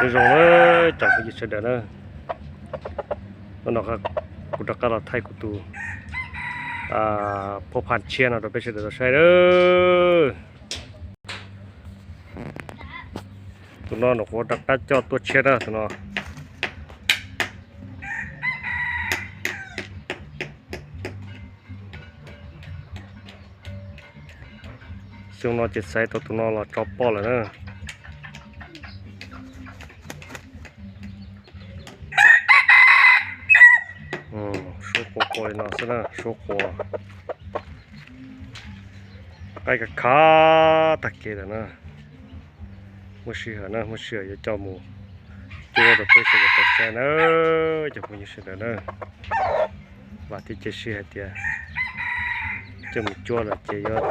Nyob zoo na cov phooj ywg sawv daws na, hnub no kuv rov qab los thaij kuv tus phoj phaj tshiab no rau peb sawv daws tau saib lawm. Tus no nyuam qhuav rov qab coj tuaj tshiab na tus no. Xyoo no ces xaiv tau tus no los tso poj lawm na. Suab qua qua li no xwb na, suab qua. Qaib kav khav tag kev lawm na. Muaj sij hawm na, muaj sij hawm yuav coj mus cuab rau peb sawv daws tau saib na, cov phooj ywg sawv daws na. Vam thiab cia siab hais tias coj mus cuab lawm ces yuav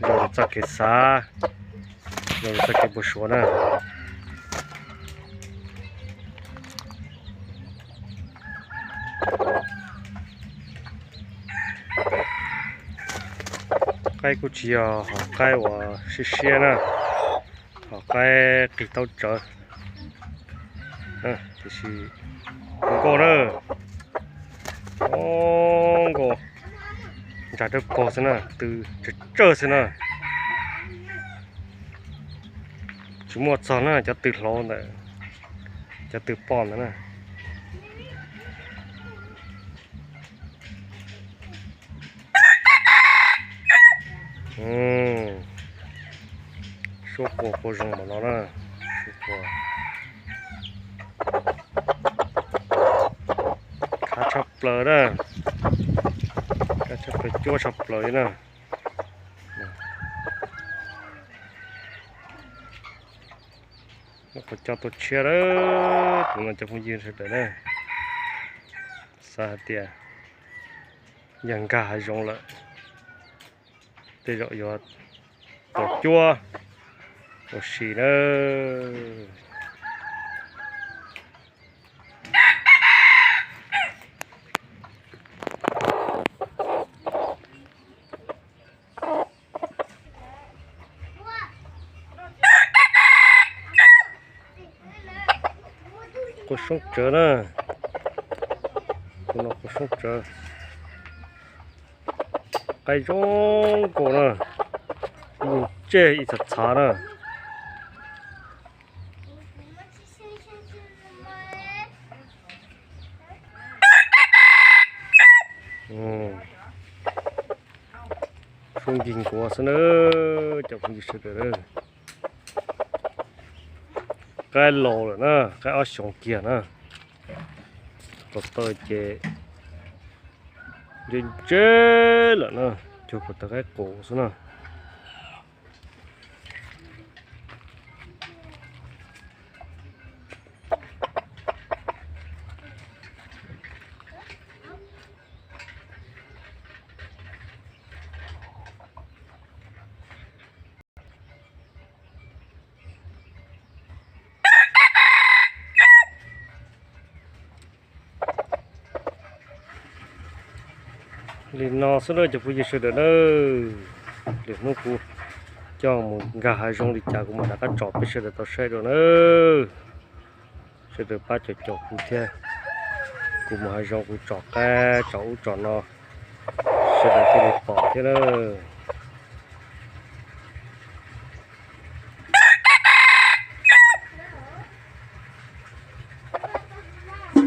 zoo li txoj kev xav, zoo li txoj kev npau suav na. Qaib kuj tsis yog hom qaib uas siab siab na, hom qaib qis taub tsawv, tiam sis nkauj na, nkauj ntsag dawb paug xwb na, tw tsawg tsawg xwb na. Tsis muaj txog na, cov tw hlau ntawm cov tw poj ntawd na. Suab qua qua zoo npaum no na, suab qua. Khav tshaj plaws na, khav tshaj plaws, cuab tshaj plaws li na. Nyuam qhuav coj tuaj tshiab lawm, tus no cov phooj ywg sawv daws na, xav hais tias yog nkag hav zoov lawm, tej zaum yuav tau cuab ua si na. Qua soob tsawv na, tus no qua soob tsawv. Qaib zoo nkauj na, ib tseg ib txhav txhav na. Sub nkig nkuav xwb na, cov phooj ywg sawv daws. Qaib laus lawm na, qaib ob xyoos kiag na. Ko taw ces ntse ntse lawm na, cuag kuv tau qaib qus xwb na. Li no xwb na cov phooj ywg sawv daws na. Lwm hnub kuv coj mus nkag hav zoov li cas kuv mam rov qab tsom peb sawv daws tau saib dua na. Sawv daws pab caum caum kuv thiab, kuv mus hav zoov kuv tsom qaib tsom ub tsom no, sawv daws thiaj li pom thiab na.